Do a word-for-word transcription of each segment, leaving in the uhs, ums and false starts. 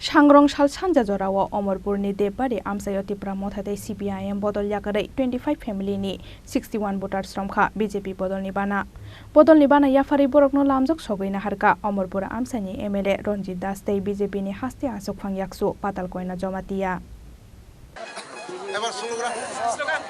Sangrong sal sanja jorao Omorpurni Debari amchaio Tipra Motha tei C P I M bodol yakarwi twenty five family ni sixty one voters romkha B J P bodolni bana. Bodolni bana yapharwi borokno lamjak sogwi naharkha Omorpur amchaini M L A Ranjit Das tei B J P ni haste achukphang yaksu Patalkoina Jamatia. এবার স্লোগান।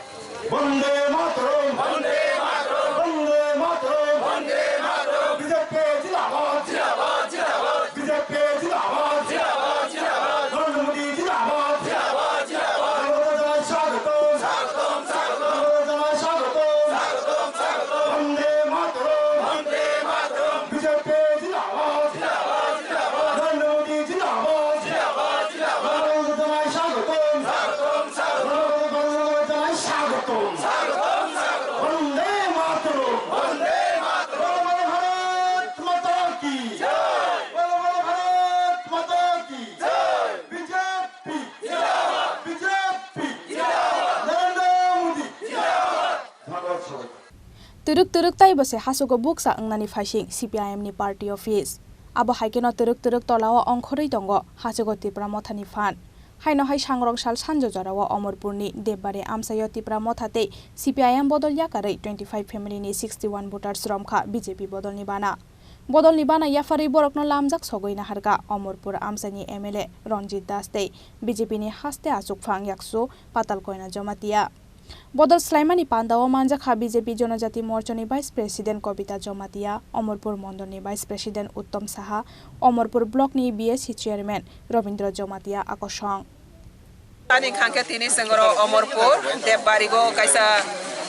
বন্দে মাতরম। বন্দে মাতরম। বন্দে মাতরম। বন্দে মাতরম। বিজেপি জিন্দাবাদ। জিন্দাবাদ, জিন্দাবাদ। বিজেপি জিন্দাবাদ। জিন্দাবাদ, জিন্দাবাদ। নরেন্দ্র মোদী জিন্দাবাদ। জিন্দাবাদ, জিন্দাবাদ। ধন্যবাদ জানাই স্বাগতম। স্বাগতম, স্বাগতম। ধন্যবাদ জানাই স্বাগতম। স্বাগতম, স্বাগতম। বন্দে মাতরম। বন্দে মাতরম। বিজেপি জিন্দাবাদ। জিন্দাবাদ, জিন্দাবাদ। নরেন্দ্র মোদী জিন্দাবাদ। জিন্দাবাদ, জিন্দাবাদ। ধন্যবাদ জানাই স্বাগতম। স্বাগতম, স্বাগতম। ধন্যবাদ জানাই স্বাগতম। স্বাগতম, স্বাগতম। বন্দে মাতরম। বন্দে মাতরম। বলো বলো ভারত মাতা কি। জয়। বলো বলো ভারত মাতা কি। জয়। বিজেপি। জিন্দাবাদ। বিজেপি। জিন্দাবাদ। নরেন্দ্র মোদী। জিন্দাবাদ। ধন্যবাদ সবাইকে। Twrwk twrwk tei bo se hasugo bukcha wngnani phaising C P I M ni party office. Abo hai kheno twrwk twrwk tolao ongkhorwi tongo hasugo Tipra Mothani phan. Haino hai sangrong sal sanjo jorao Omorpurni Debbarwi amchaio Tipra Motha tei C P I M bodol yakarwi twenty five family ni sixty one voters romkha B J P bodolni bana. Bodolni bana yapharwi borokno lamjak sogwi naharkha Omorpur amchaini M L A Ranjit Das tei B J P ni haste achukphang yaksu Patalkoina Jamatia. Bodol swlaimani pandao manjakha B J P Jonojati Morchani Vice President Kobita Jamatia, Omorpur Mondolni Vice President Uttom Saha, Omorpur Blockni B S C Chairman Robindra Jamatia akosong. Ani khangkhe tini sengoro Omorpur Debbarwi go kaisa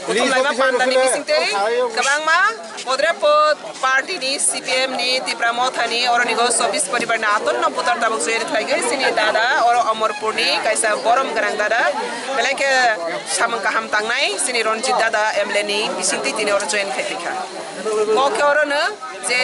kuthumlaima pandani bisingtwi kwbangma podre pod party ni C P M ni Tipra Motha ni oroni go chobbish poribar ni aton no voter tabuk join khlaigwi chini dada oro Omorpur ni kaisa borom gwnang dada belai khe samung kaham tangnai chini Ranjit dada M L A ni bisingtwi tini oro join khai phaikha. Kokhe oro no je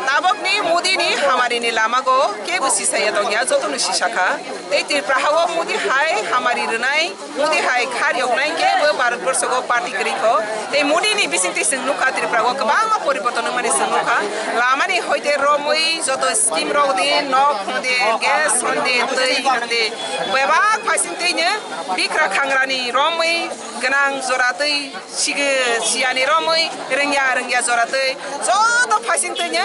tabokni Modi ni hamari ni lama go kebo sisaya tongya, joto no sisakha. Tei Tripura ha o Modi hai hamari rwnai, Modi hai khar yoknai kebo Bharat borsho go party kwrwi kho. Tei Modi ni bisingtwi chwng nukha Tripura go kwbangma poriborton wngmani chwng nukha. Lama ni hoite romwi joto scheme rok di, nok hwng di, gas hwng di, twi hwng di, bebak phaising twi no bikra khangra ni romwi gwnang jora twi Sigi siyani romwi rwngya rwngya jora twi joto phaising twi no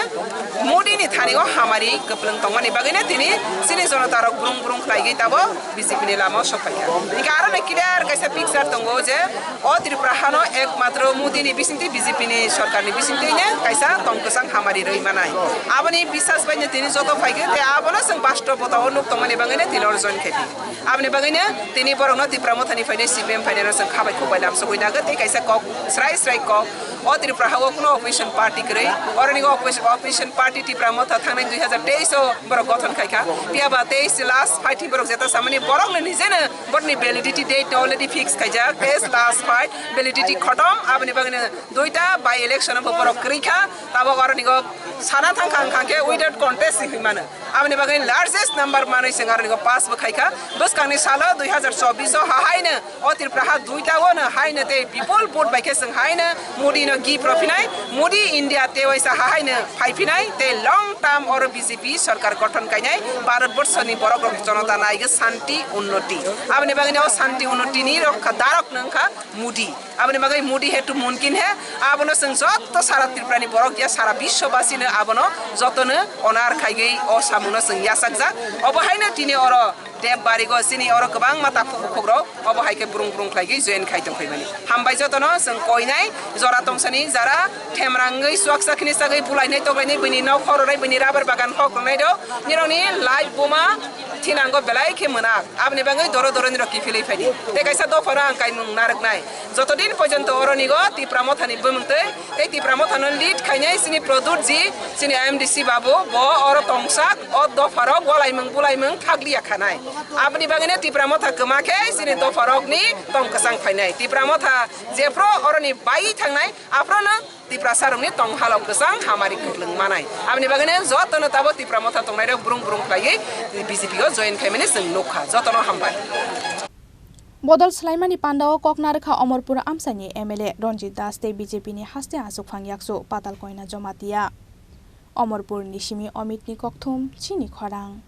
Modi ni thani o hamari kwplwng tongmani bagwi no tini chini jonota rok brung brung khlaigwi tabok B J P ni lama o sok phaikha. Hinkhe aro no clear kaisa picture tongo je o Tripura hano ekmatro Modi ni bisingtwi B J P ni sorkar ni bisingtwi no kaisa tong kwchang hamari rwi manai. Aboni bisas bai no tini joto phaikhe tei abono chwng bastobota o nuk tongmani bagwi no tini oro join khaiphi. Aboni bagwino tini borokno Tipra Mothani phainai C P M phainai no chwng khabai khukbai lamsogwi nagwi tei kaisa kok srai srai kok o Tripura ha o kuno opposition party kwrwi oroni opposition party Tipra Motha thangnai dui hazar teis o borok gothon khaikha. Phiya ba teis last fighting borok jeta samani borokno nijeno borokni validity date no already fix khaijak, teis last fight validity khotom. Aboni bagwino duita by election bo borok kwrwi kha. Tabok oroni go sana thang kha wngkha khe without contest hinwi mano. Aboni bagwi largest number manwi chwng aroni go pass bo khaikha. Bwskangni salo dui hazar chobbish o hahaino o Tripura ha duita o no haino tei bipul vote bai khe chwng haino Modi no gift rw phinai. Modi India tewaisa hahaino phai phinai tei long term oro B J P sorkar gothon kainai. Bharat borso ni borok rok jonota naigwi shanti unnoti. Aboni bagwi o shanti unnoti ni rokha darok no wngkha Modi. Aboni bagwi Modi hai to mumkin hai. Abono chwng joto sara Tripura ni borok ya sara biswabasi no abono jotono honor khaigwi o samung no chwng yachakjak. Obo haino tini oro Debbarwi go chini oro kwbangma takhuk bukhuk rok obo hai khe brung brung khlaigwi join khai tong phaimani. Hambai jotono chwng koinai jora tongsani jara themrangwi chuaksa khini sagwi bulainai toklainai bini nok khoroknai bini rubber bagan khoroknai rok nirokni life buma thinango belai khe mwnak. Aboni bagwi doro doro nirok kiphilwi phaidi. Tei kaisa dophano ang kaimung narwknai. Joto din porjonto oroni go Tipra Mothani bumung twi, tei Tipra Mothano lead khainai chini Pradyut ji, chini M D C babu, bo oro tongsak, o dopharok walaimung bulaimung thakliya khanai. Aboni bagwino Tipra Motha kwma khe chini dopharokni tong kwchang phainai. Tipra Motha jephru oroni bai thangnai, aphruno Tiprasa rokni tong halok kwchang hamari kwplwng manai. Aboni bagwino jotono tabok Tipra Motha tongnairok brung brung khlaiwi B J P o join khaimani chwng nukha. Jotono hambai. Bodol swlaimani pandao kok narwkha Omorpur amchaini M L A Ranjit Das tei B J P ni haste achukphang yaksu Patalkoina Jamatia. Omorpur ni simi Amit ni kokthum chini khorang.